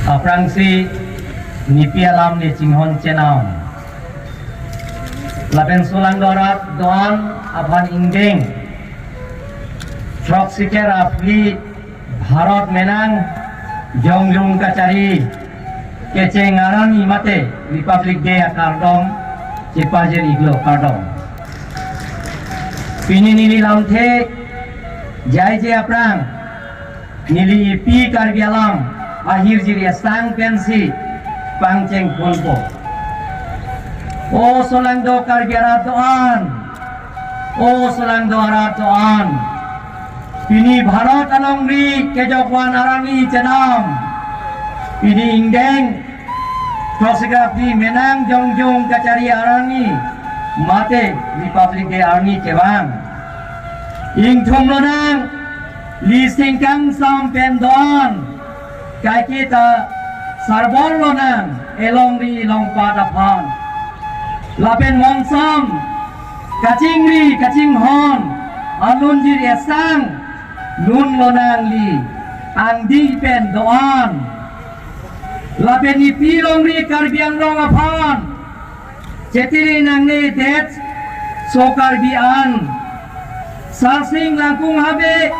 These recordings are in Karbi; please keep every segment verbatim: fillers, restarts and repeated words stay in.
Aphrangsi nepi alam ne chinghon chenam. Lapen solangdo arat do-an aphan ingdeng throksikep ra phli Bharat menang jongjung kachari kecheng arni mate Republic Day akardom chepajir iklo, kardom. Pini neli lamthe jaije aphrang neli epi Karbi alam ahirjir esang pensi pangcheng ponpo. O solangdo Karbi arat do-an, o solangdo arat do-an, pini Bharat alongri kejokvan arni chenam. Pini ingdeng throksikep ra phli menang jongjung kachari arni mate Republic Day arni kevang. Ingthum lonang, li singkangsam pen do-an, kaiketa sarbol lonang elongri longpat aphan. Lapen monsam kachingri kachinghon alunjir esang nun lonangli angdeng pen do-an. Lapen epi longri Karbi Anglong aphan chetiri nangne det so Karbi an. Sarsing Langkung Habe,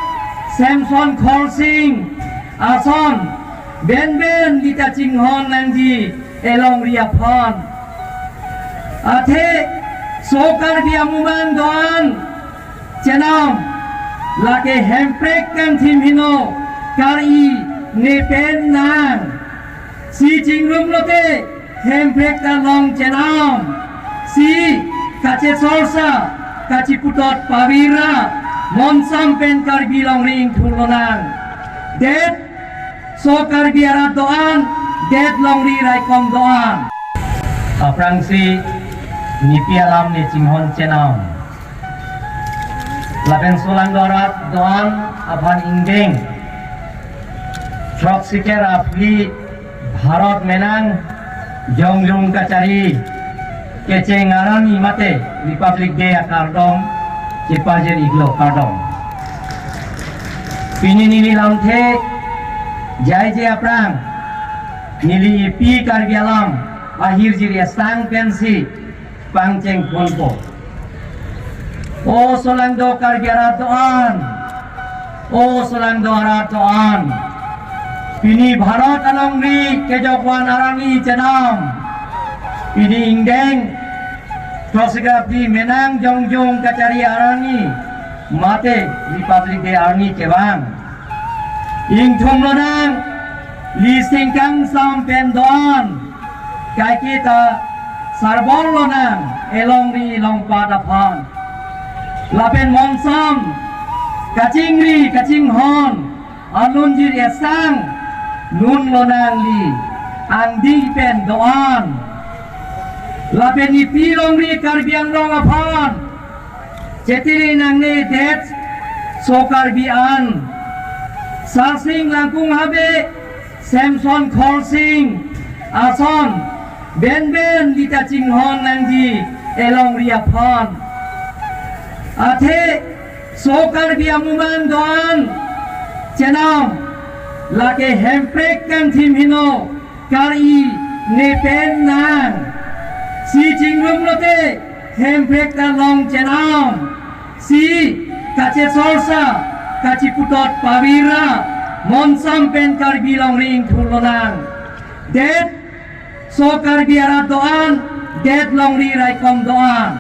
Samson Khorsing ason benben lita chinghon nangji elongri aphan. Athe so Karbi amuman do-an chenam, lake Hemprek kangthim heno, kar-i ne pen nang. Si chingrum lote Hemprek ta long chenam. Si kachesorsa, kacheputot pavir ra monsam pen Karbi longri ingthur lonang. Det so Karbi arat do-an, det longri raikom do-an. Aphrangsi nepi alam ne chinghon chenam. Lapen solangdo arat do-an aphan ingdeng throksikep ra phli Bharat menang jongjung kachari kecheng arni mate Republic Day akardom chepajir iklo, kardom. Pini neli lamthe jaije aphrang neli epi Karbi alam ahirjir esang pensi pangcheng ponpo. O solangdo Karbi arat do-an, o solangdo arat do-an, pini Bharat alongri kejokvan arni chenam. Pini ingdeng throksikep ra phli menang jongjung kachari arni mate Republic Day arni kevang. Ingthum lonang, li singkangsam pen do-an, kaiketa sarbol lonang elongri longpat aphan. Lapen monsam kachingri kachinghon alunjir esang nun lonangli angdeng pen do-an. Lapen epi longri Karbi Anglong aphan chetiri nangne det so Karbi an. Sarsing Langkung Habe, Samson Khorsing ason benben lita chinghon nangji elongri aphan. Athe so Karbi amuman do-an chenam, lake Hemprek kangthim heno, kar-i ne pen nang. Si chingrum lote Hemprek ta long chenam. Si kachesorsa, kacheputot pavir ra monsam pen Karbi longri ingthur lonang. Det so Karbi arat do-an, det longri raikom do-an.